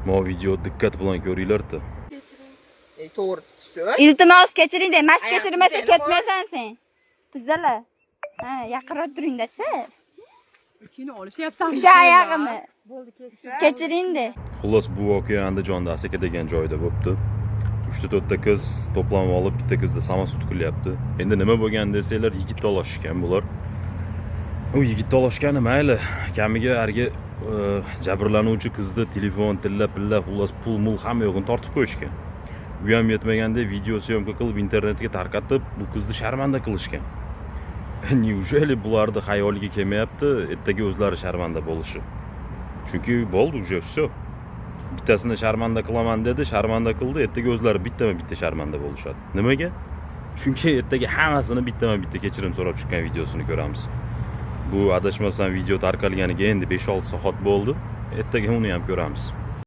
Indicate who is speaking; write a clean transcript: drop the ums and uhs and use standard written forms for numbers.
Speaker 1: Mo video diqqat bilan ko'ringlar-da.
Speaker 2: E, to'g'ri shu.
Speaker 3: Iltimos, kechiring de. Mas
Speaker 2: Ayaq
Speaker 3: kechirmasa
Speaker 2: tizzalar.
Speaker 3: Ketmaysan sen. Tizzalar. Ha, yaqinroq turingda siz.
Speaker 4: Kino olishyapsan.
Speaker 3: O'sha oyog'ini. Kechiring de.
Speaker 1: Xullas, bu voqea Andijonda Asaka degan joyda bo'libdi. Uchta to'rtta qiz to'planib olib, bitta qizni самосуд qilyapti. Endi nima bo'lgan desanglar, yigit talashishgan bular. U yigit talashgani mayli, kamiga haligi jabrlanuvchi qizni telefon, tilla pilla, xullas pul mul hamma yo'g'ini tortib qo'yishgan. U ham yetmaganda video съёмка qilib internetga tarqatib, bu qizni sharmanda qilishgan. Неужели bularni xayoliga kelmayapti ertaga o'zlari sharmanda bo'lishi? Chunki bo'ldi уже, все. Bittasini sharmanda qilaman dedi, sharmanda qildi, ertaga o'zlari bittama bitta sharmanda bo'lishadi. Nimaga? Chunki ertaga hammasini bittama bitta kechirim so'rab chiqqan videosini ko'ramiz. Bu, adashmasam, video tarqalganiga endi 5-6 soat bo'ldi. Ertaga uni ham ko'ramiz.